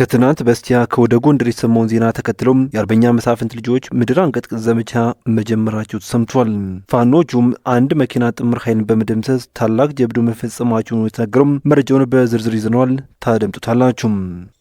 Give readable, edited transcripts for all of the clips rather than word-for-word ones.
ከትናንት በስቲያ ከወደ ጎንደር የተሰማውን ዜና ተከትሎም የአርበኛ መሳፍንት ልጆች ምድር አንቀጥቅጥ ዘመቻ መጀመራቸው ተሰምቷል። ፋኖቹም አንድ መኪና ጥምር ኃይልን በመደምሰስ ታላቅ ጀብዱ መፈጸማቸውን የተነገረው መረጃውን በዝርዝር ይዘነዋል፣ ታደምጡታላችሁ።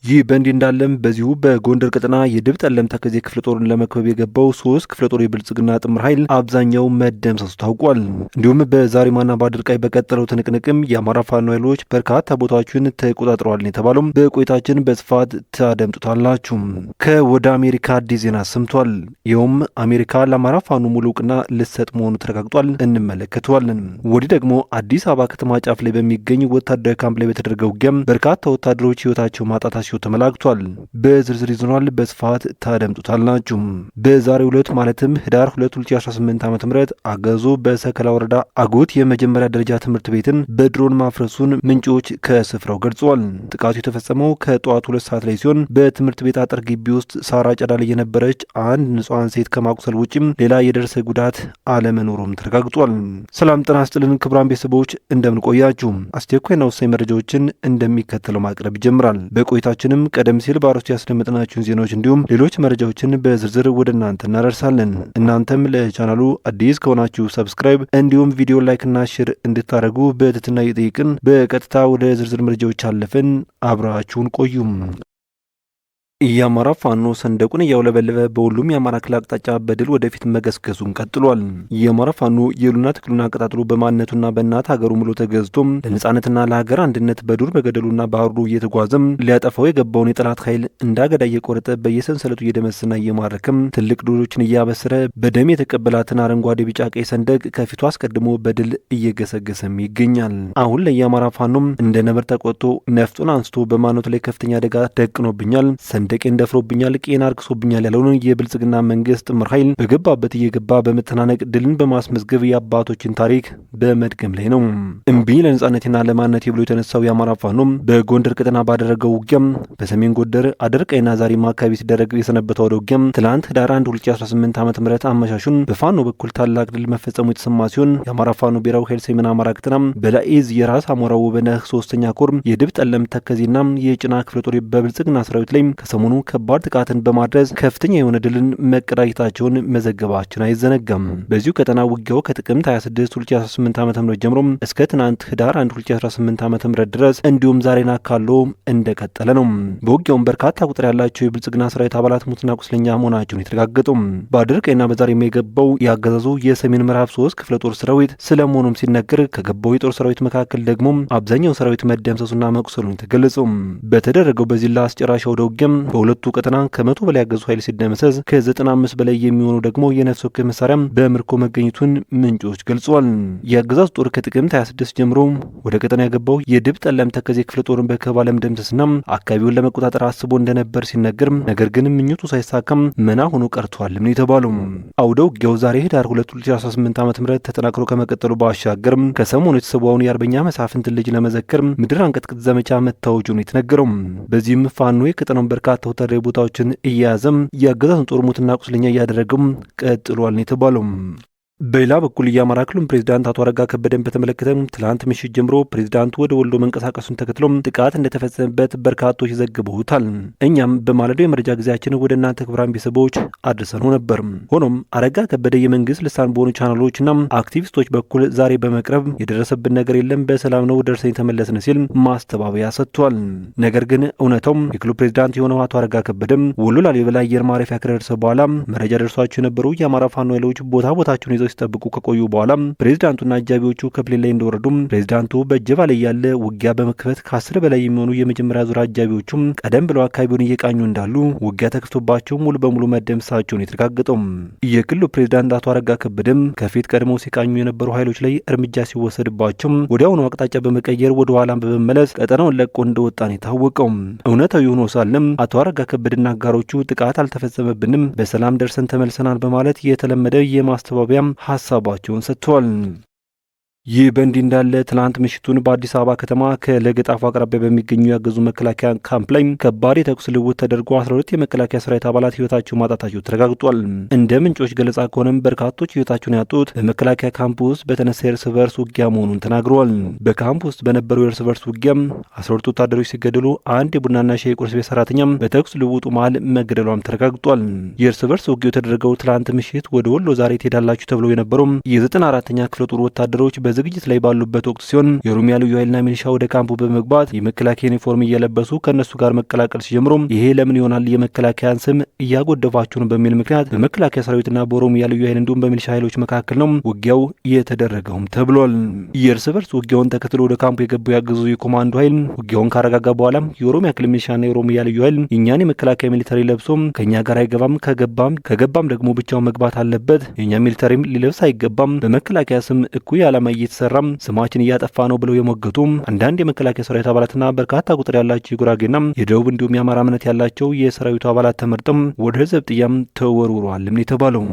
ይህ በእንዲህ እንዳለም በዚሁ በጎንደር ቀጠና የድብ ጠለም ተከዜ ክፍለ ጦርን ለመክበብ የገባው 3 ክፍለ ጦር የብልጽግና ጥምር ኃይል አብዛኛው መደምሰሱ ታውቋል። እንዲሁም በዛሪማና በአድርቃይ በቀጠለው ትንቅንቅም የአማራ ፋኖ ኃይሎች በርካታ ቦታዎችን ተቆጣጥረዋል የተባለው በቆይታችን በስፋት ታደምጡታላችሁ። ከወደ አሜሪካ አዲስ ዜና ሰምቷል። ይኸውም አሜሪካ ለአማራ ፋኖ ሙሉ እውቅና ልትሰጥ መሆኑ ተረጋግጧል። እንመለከተዋለን። ወዲህ ደግሞ አዲስ አበባ ከተማ ጫፍ ላይ በሚገኝ ወታደራዊ ካምፕ ላይ በተደረገው ውጊያም በርካታ ወታደሮች ሕይወታቸው ማጣታቸው ተመላክቷል። በዝርዝር ይዘኗል፣ በስፋት ታደምጡታላችሁ። በዛሬው ዕለት ማለትም ህዳር 2 2018 ዓ.ም አገዛዙ በሰከላ ወረዳ አጎት የመጀመሪያ ደረጃ ትምህርት ቤትን በድሮን ማፍረሱን ምንጮች ከስፍራው ገልጸዋል። ጥቃቱ የተፈጸመው ከጠዋቱ 2 ሰዓት ላይ ሲሆን በትምህርት ቤት አጥር ግቢ ውስጥ ሳር አጨዳ ላይ የነበረች አንድ ንጹሐን ሴት ከማቁሰል ውጭም ሌላ የደረሰ ጉዳት አለመኖሩም ተረጋግጧል። ሰላም ጤና ይስጥልን ክቡራን ቤተሰቦች፣ እንደምን ቆያችሁ? አስቸኳይና ወሳኝ መረጃዎችን እንደሚከተለው ማቅረብ ይጀምራል። በቆይታችንም ቀደም ሲል በአርዕስቱ ያስደመጥናችሁን ዜናዎች እንዲሁም ሌሎች መረጃዎችን በዝርዝር ወደ እናንተ እናደርሳለን። እናንተም ለቻናሉ አዲስ ከሆናችሁ subscribe እንዲሁም ቪዲዮ like ና share እንድታደርጉ በትህትና እየጠየቅን በቀጥታ ወደ ዝርዝር መረጃዎች አለፍን። አብራችሁን ቆዩም። የአማራ ፋኖ ሰንደቁን እያውለበለበ በሁሉም የአማራ ክልል አቅጣጫ በድል ወደፊት መገስገሱን ቀጥሏል። የአማራ ፋኖ የሉና ትግሉን አቀጣጥሎ በማንነቱና በእናት ሀገሩ ምሎ ተገዝቶም ለነጻነትና ለሀገር አንድነት በዱር በገደሉና ባህሩ እየተጓዘም ሊያጠፋው የገባውን የጠላት ኃይል እንዳገዳ እየቆረጠ በየሰንሰለቱ እየደመስና እየማረክም ትልቅ ድሎችን እያበሰረ በደም የተቀበላትን አረንጓዴ፣ ቢጫ፣ ቀይ ሰንደቅ ከፊቱ አስቀድሞ በድል እየገሰገሰም ይገኛል። አሁን ላይ የአማራ ፋኖም እንደ ነብር ተቆጥቶ ነፍጡን አንስቶ በማንነቱ ላይ ከፍተኛ አደጋ ደቅኖብኛል፣ ሰንደቄን ደፍሮብኛል፣ ቄን አርክሶብኛል ያለውን የብልጽግና መንግስት ጥምር ኃይል በገባበት እየገባ በመተናነቅ ድልን በማስመዝገብ የአባቶችን ታሪክ በመድገም ላይ ነው። እምቢ ለነጻነቴና ለማንነቴ ብሎ የተነሳው የአማራ ፋኖም በጎንደር ቀጠና ባደረገው ውጊያም በሰሜን ጎንደር አደርቃይና ዛሪማ አካባቢ ሲደረግ የሰነበተው አውደ ውጊያም ትላንት ህዳር 1 2018 ዓ.ም አመሻሹን በፋኖ በኩል ታላቅ ድል መፈጸሙ የተሰማ ሲሆን የአማራ ፋኖ ብሔራዊ ኃይል ሰሜን አማራ ቀጠና በላኢዝ የራስ አሞራው ውበነህ 3ኛ ኮር የድብ ጠለም ተከዜና የጭና ክፍለ ጦር በብልጽግና ሰራዊት ላይ ከሰሞኑ ከባድ ጥቃትን በማድረስ ከፍተኛ የሆነ ድልን መቀዳጀታቸውን መዘገባችን አይዘነጋም። በዚሁ ቀጠና ውጊያው ከጥቅምት 26 2018 ዓ.ም ጀምሮ እስከ ትናንት ህዳር 1 2018 ዓ.ም ድረስ እንዲሁም ዛሬን አካሎ እንደቀጠለ ነው። በውጊያውም በርካታ ቁጥር ያላቸው የብልጽግና ሰራዊት አባላት ሙትና ቁስለኛ መሆናቸውን የተረጋገጡ። በአድርቃይና በዛሬማ የገባው የአገዛዙ የሰሜን ምዕራብ 3 ክፍለ ጦር ሰራዊት ስለመሆኑም ሲነገር ከገባው የጦር ሰራዊት መካከል ደግሞ አብዛኛው ሰራዊት መደምሰሱና መቁሰሉን ተገለጹ። በተደረገው በዚህ ለአስጨራሽ አውደ ውጊያም በሁለቱ ቀጠና ከ100 በላይ ያገዙ ኃይል ሲደመሰስ ከ95 በላይ የሚሆኑ ደግሞ የነፍስ ወከፍ መሳሪያ በምርኮ መገኘቱን ምንጮች ገልጸዋል። የአገዛዙ ጦር ከጥቅምት 26 ጀምሮ ወደ ቀጠና የገባው የድብ ጠለም ተከዜ ክፍለ ጦርን በከበባ ለመደምሰስና አካባቢውን ለመቆጣጠር አስቦ እንደነበር ሲነገር፣ ነገር ግን ምኞቱ ሳይሳካም መና ሆኖ ቀርቷል ነው የተባለው። አውደ ውጊያው ዛሬ ህዳር 2 2018 ዓ.ም ተጠናክሮ ከመቀጠሉ ባሻገር ከሰሞኑ የተሰዋውን የአርበኛ መሳፍንት ልጅ ለመዘከር ምድር አንቀጥቅጥ ዘመቻ መታወጁ ነው የተነገረው። በዚህም ፋኖ የቀጠናውን በርካታ ወታደራዊ ቦታዎችን እየያዘም የአገዛዙን ጦር ሙትና ቁስለኛ እያደረገም ቀጥሏል ነው የተባለው። በሌላ በኩል የአማራ ክልል ፕሬዚዳንት አቶ አረጋ ከበደን በተመለከተ ትላንት ምሽት ጀምሮ ፕሬዚዳንቱ ወደ ወሎ መንቀሳቀሱን ተከትሎ ጥቃት እንደተፈጸመበት በርካቶች ዘግበውታል። እኛም በማለዳው የመረጃ ጊዜያችን ወደ እናንተ ክቡራን ቤተሰቦች አድርሰነው ነበር። ሆኖም አረጋ ከበደ የመንግስት ልሳን በሆኑ ቻናሎችና አክቲቪስቶች በኩል ዛሬ በመቅረብ የደረሰብን ነገር የለም፣ በሰላም ነው ደርሰን የተመለስን ሲል ማስተባበያ ሰጥቷል። ነገር ግን እውነታውም የክልሉ ፕሬዚዳንት የሆነው አቶ አረጋ ከበደም ወሎ ላሊበላ አየር ማረፊያ ከደረሰ በኋላ መረጃ ደርሷቸው የነበሩ የአማራ ፋኖ ኃይሎች ቦታ ቦታቸውን ይዘው ሲጠብቁ ከቆዩ በኋላ ፕሬዚዳንቱና አጃቢዎቹ ከ plane ላይ እንደወረዱ ፕሬዚዳንቱ በእጀባ ላይ ያለ ውጊያ በመክፈት ከ10 በላይ የሚሆኑ የመጀመሪያ ዙር አጃቢዎቹም ቀደም ብለው አካባቢውን እየቃኙ እንዳሉ ውጊያ ተከፍቶባቸው ሙሉ በሙሉ መደምሰሳቸውን የተረጋገጠው። የክልሉ ፕሬዚዳንት አቶ አረጋ ከበደም ከፊት ቀድመው ሲቃኙ የነበሩ ኃይሎች ላይ እርምጃ ሲወሰድባቸው ወዲያውኑ አቅጣጫ በመቀየር ወደ ኋላም በመመለስ ቀጠናውን ለቆ እንደወጣ ነው የታወቀው። እውነታዊ ሆኖ ሳለም አቶ አረጋ ከበደና አጋሮቹ ጥቃት አልተፈጸመብንም፣ በሰላም ደርሰን ተመልሰናል በማለት የተለመደ የማስተባበያ ሀሳባቸውን ሰጥተዋል። ይህ በእንዲህ እንዳለ ትናንት ምሽቱን በአዲስ አበባ ከተማ ከለገጣፎ አቅራቢያ በሚገኙ ያገዙ መከላከያ ካምፕ ላይ ከባድ የተኩስ ልውውጥ ተደርጎ 12 የመከላከያ ሰራዊት አባላት ህይወታቸው ማጣታቸው ተረጋግጧል። እንደ ምንጮች ገለጻ ከሆነም በርካቶች ህይወታቸውን ያጡት በመከላከያ ካምፕ ውስጥ በተነሳ የእርስ በርስ ውጊያ መሆኑን ተናግረዋል። በካምፕ ውስጥ በነበረው የእርስ በርስ ውጊያም 12 ወታደሮች ሲገደሉ አንድ የቡናና ሻይ ቁርስ ቤት ሰራተኛም በተኩስ ልውውጡ መሃል መገደሏም ተረጋግጧል። የእርስ በርስ ውጊያው የተደረገው ትላንት ምሽት ወደ ወሎ ዛሬ ትሄዳላችሁ ተብለው የነበረው የ94ኛ ክፍለ ጦር ወታደሮች በዝግጅት ላይ ባሉበት ወቅት ሲሆን የኦሮሚያ ልዩ ኃይልና ሚሊሻ ወደ ካምፑ በመግባት የመከላከያ ዩኒፎርም እየለበሱ ከእነሱ ጋር መቀላቀል ሲጀምሩ ይሄ ለምን ይሆናል የመከላከያን ስም እያጎደፋችሁ ነው በሚል ምክንያት በመከላከያ ሰራዊትና በኦሮሚያ ልዩ ኃይል እንዲሁም በሚሊሻ ኃይሎች መካከል ነው ውጊያው የተደረገውም ተብሏል። የእርስ በርስ ውጊያውን ተከትሎ ወደ ካምፑ የገባው ያገዛዙ የኮማንዶ ኃይል ውጊያውን ካረጋጋ በኋላ የኦሮሚያ ክልል ሚሊሻና የኦሮሚያ ልዩ ኃይል የእኛን የመከላከያ military ለብሶ ከእኛ ጋር አይገባም፣ ከገባም ደግሞ ብቻውን መግባት አለበት፣ የእኛ military ም ሊለብስ አይገባም፣ በመከላከያ ስም እኩይ ዓላማ እየተሰራም ስማችን እያጠፋ ነው ብለው የሞገቱ አንዳንድ የመከላከያ ሰራዊት አባላትና በርካታ ቁጥር ያላቸው የጉራጌና የደቡብ እንዲሁም የአማራ እምነት ያላቸው የሰራዊቱ አባላት ተመርጠው ወደ ዘብጥያም ተወርውረዋልም የተባለው።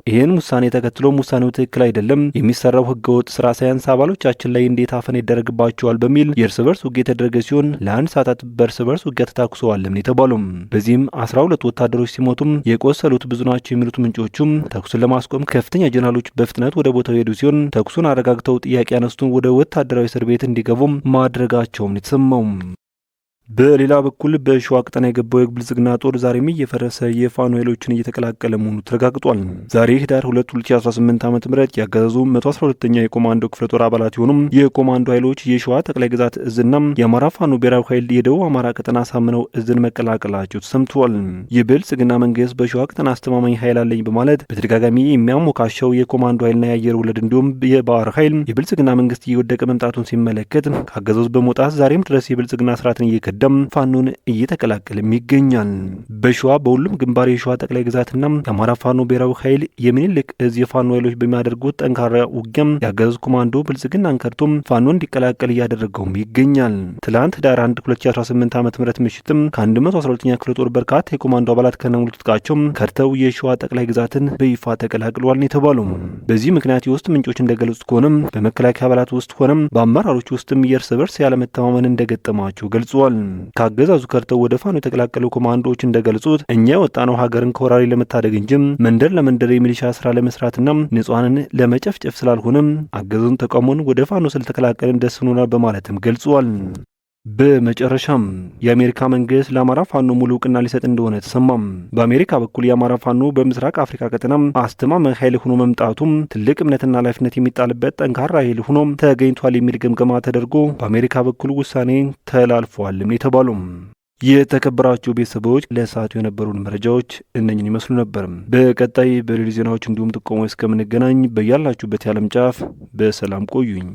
ይህን ውሳኔ ተከትሎም ውሳኔው ትክክል አይደለም፣ የሚሰራው ህገወጥ ስራ ሳያንስ አባሎቻችን ላይ እንዴት አፈና ይደረግባቸዋል በሚል የእርስ በርስ ውጊያ የተደረገ ሲሆን ለአንድ ሰዓታት በእርስ በርስ ውጊያ ተታኩሰዋልም የተባለው። በዚህም 12 ወታደሮች ሲሞቱም የቆሰሉት ብዙ ናቸው የሚሉት ምንጮቹም ተኩሱን ለማስቆም ከፍተኛ ጀነራሎች በፍጥነት ወደ ቦታው የሄዱ ሲሆን ተኩሱን አረጋግተው ጥያቄ ያነሱትን ወደ ወታደራዊ እስር ቤት እንዲገቡም ማድረጋቸውም የተሰማው። በሌላ በኩል በሸዋ ቀጠና የገባው የብልጽግና ጦር ዛሬም እየፈረሰ የፋኖ ኃይሎችን እየተቀላቀለ መሆኑ ተረጋግጧል። ዛሬ ህዳር 2 2018 ዓ.ም ያገዛዙ 112ኛ የኮማንዶ ክፍለ ጦር አባላት የሆኑም የኮማንዶ ኃይሎች የሸዋ ጠቅላይ ግዛት እዝና የአማራ ፋኖ ብሔራዊ ኃይል የደቡብ አማራ ቀጠና አሳምነው እዝን መቀላቀላቸው ተሰምቷል። የብልጽግና መንግስት በሸዋ ቀጠና አስተማማኝ ኃይል አለኝ በማለት በተደጋጋሚ የሚያሞካሸው የኮማንዶ ኃይልና የአየር ወለድ እንዲሁም የባህር ኃይል የብልጽግና መንግስት እየወደቀ መምጣቱን ሲመለከት ካገዛዙ በመውጣት ዛሬም ድረስ የብልጽግና ስርዓትን እየከደም ፋኖን እየተቀላቀለም ይገኛል። በሸዋ በሁሉም ግንባር የሸዋ ጠቅላይ ግዛትና የአማራ ፋኖ ብሔራዊ ኃይል የሚኒልክ እዝ የፋኖ ኃይሎች በሚያደርጉት ጠንካራ ውጊያም የአገዛዙ ኮማንዶ ብልጽግናን ከድቶም ፋኖ እንዲቀላቀል እያደረገውም ይገኛል። ትላንት ህዳር 1 2018 ዓ.ም ምሽትም ከ112ኛ ክፍለ ጦር በርካታ የኮማንዶ አባላት ከነሙሉ ትጥቃቸው ከድተው የሸዋ ጠቅላይ ግዛትን በይፋ ተቀላቅለዋል የተባሉ። በዚህ ምክንያት የውስጥ ምንጮች እንደገለጹት ከሆነም በመከላከያ አባላት ውስጥ ሆነም በአመራሮች ውስጥም የእርስ በርስ ያለመተማመን እንደገጠማቸው ገልጸዋል። ከአገዛዙ ከድተው ወደ ፋኖ የተቀላቀሉ ኮማንዶዎች እንደገለጹት እኛ የወጣነው ሀገርን ከወራሪ ለመታደግ እንጂ መንደር ለመንደር የሚሊሻ ስራ ለመስራትና ንጹሐንን ለመጨፍጨፍ ስላልሆነም አገዛዙን ተቃውሞን ወደ ፋኖ ስለተቀላቀልን ደስ ብሎናል በማለትም ገልጸዋል። በመጨረሻም የአሜሪካ መንግስት ለአማራ ፋኖ ሙሉ እውቅና ሊሰጥ እንደሆነ ተሰማም። በአሜሪካ በኩል የአማራ ፋኖ በምስራቅ አፍሪካ ቀጠና አስተማማኝ ኃይል ሆኖ መምጣቱም ትልቅ እምነትና ኃላፊነት የሚጣልበት ጠንካራ ኃይል ሆኖ ተገኝቷል የሚል ግምገማ ተደርጎ በአሜሪካ በኩል ውሳኔ ተላልፏልም የተባሉ። የተከበራችሁ ቤተሰቦች ለሰዓቱ የነበሩን መረጃዎች እነኝን ይመስሉ ነበር። በቀጣይ በሌሎች ዜናዎች እንዲሁም ጥቆማ እስከምንገናኝ በያላችሁበት የዓለም ጫፍ በሰላም ቆዩኝ።